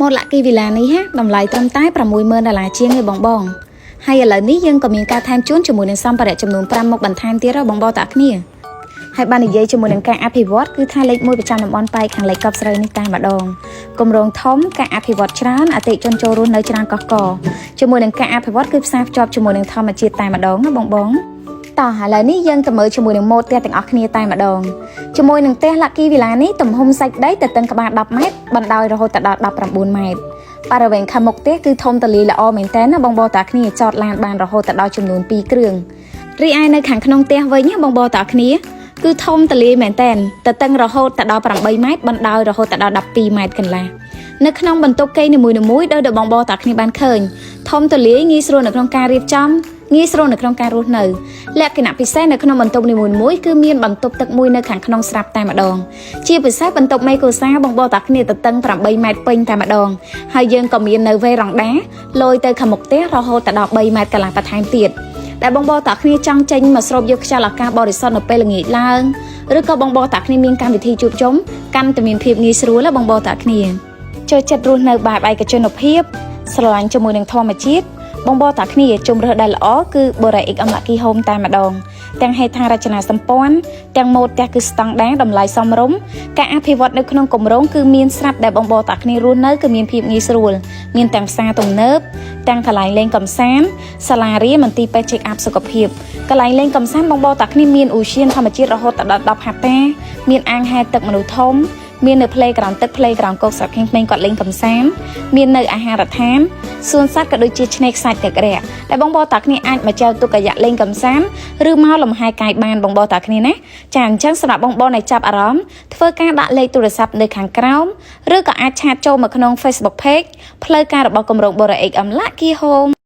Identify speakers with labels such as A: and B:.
A: ម៉ូត Lucky Villa នេះហាតម្លៃត្រឹមតែ60,000ដុល្លារជាងឯងបងបងហើយឥឡូវនេះយើងក៏មានការថែមជូនជាមួយនឹងសម្ភារៈចំនួន5មុខបន្ថែមទៀតហ៎បងបងតាគ្នាហើយបាននិយាយជាមួយនឹងការអភិវឌ្ឍគឺថាលេខ1ប្រចាំតំបន់ប៉ែកខាងលិចកប់ស្រូវនេះតែម្ដងគម្រោងធំការអភិវឌ្ឍច្រើនអតិជនចូលរស់នៅច្រើនកកកជាមួយនឹងការអភិវឌ្ឍគឺផ្សារភ្ជាប់ជាមួយនឹងធម្មជាតិតែម្ដងណាបងបងតោះឥឡូវនេះយើងទៅមើលជាមួយនឹងម៉ូតផ្ទះទាំងអស់គ្នាតែម្ដងជាមួយនឹងផ្ទះ Lucky Villa នេះទំហំសាច់ដីទៅតឹងក្បាល10ម៉ែត្របណ្ដោយរហូតដល់19ម៉ែត្របរិវេណខាងមុខផ្ទះគឺធំទូលាយល្អមែនតើណាបងប្អូនតាគ្នាចតឡានបានរហូតដល់ចំនួន2គ្រឿងរីឯនៅខាងក្នុងផ្ទះវិញណាបងប្អូនតាគ្នាគឺធំទូលាយមែនតើទៅតឹងរហូតដល់8ម៉ែត្របណ្ដោយរហូតដល់12ម៉ែត្រកន្លះនៅក្នុងបន្ទប់គេងនីមួយៗដោយដែលបងប្អូនតាគ្នាបានឃើញធំទូលាយងាយស្រួលនៅក្នុងការរៀបចំងាយស្រួលនៅក្នុងការរស់នៅលក្ខណៈពិសេសនៅក្នុងបន្ទប់នីមួយៗគឺមានបន្ទប់ទឹកមួយនៅខាងក្នុងស្រាប់តែម្ដងជាពិសេសបន្ទប់មេគ្រួសារបងប្អូនតាគ្នាទៅតឹង8ម៉ែត្រពេញតែម្ដងហើយយើងក៏មាននៅវេរ៉ង់ដាលយទៅខាងមុខផ្ទះរហូតដល់3ម៉ែត្រកន្លះបន្ថែមទៀតដែលបងប្អូនតាគ្នាចង់ចេញមកស្រូបយកខ្យល់អាកាសបរិសុទ្ធនៅពេលល្ងាចឡើងឬក៏បងប្អូនតាគ្នាមានកម្មវិធីជួបជុំកាន់តែមានភាពងាយស្រួលណាបងប្អូនតាគ្នាចូលចិត្តរស់នៅបែបឯកជនភាពស្រឡាញ់ជាមួយនឹងធម្មជាតិបងប្អូនតាគ្នាជម្រើសដែលល្អគឺ Bora XM Lucky Home តែម្ដងទាំងហេដ្ឋារចនាសម្ព័ន្ធទាំងម៉ូតផ្ទះគឺស្តង់ដារតម្លៃសមរម្យការអភិវឌ្ឍនៅក្នុងគម្រោងគឺមានស្រាប់ដែលបងប្អូនតាគ្នារស់នៅគឺមានភាពងាយស្រួលមានទាំងផ្សារទំនើបទាំងកន្លែងលេងកម្សាន្តសាលារៀនមន្ទីរពេទ្យ check up សុខភាពកន្លែងលេងកម្សាន្តបងប្អូនតាគ្នាមានឧទ្យានធម្មជាតិរហូតដល់10ហិកតាមានអាងហែលទឹកមនុស្សធំមាននៅ playground ទឹក playground គោកសម្រាប់ក្មេងៗគាត់លេងកម្សាន្តមាននៅអាហារដ្ឋានសួនសត្វក៏ដូចជាឆ្នេរខ្សាច់ទឹករាក់ដែលបងប្អូនតាគ្នាអាចមកចែវទុកកាយ៉ាក់លេងកម្សាន្តឬមកលំហែកាយបានបងប្អូនតាគ្នាណាចាអញ្ចឹងសម្រាប់បងប្អូនដែលចាប់អារម្មណ៍ធ្វើការដាក់លេខទូរស័ព្ទនៅខាងក្រោមឬក៏អាច chat ចូលមកក្នុង Facebook Page ផ្លូវការរបស់គម្រោង Bora XM Lucky Home។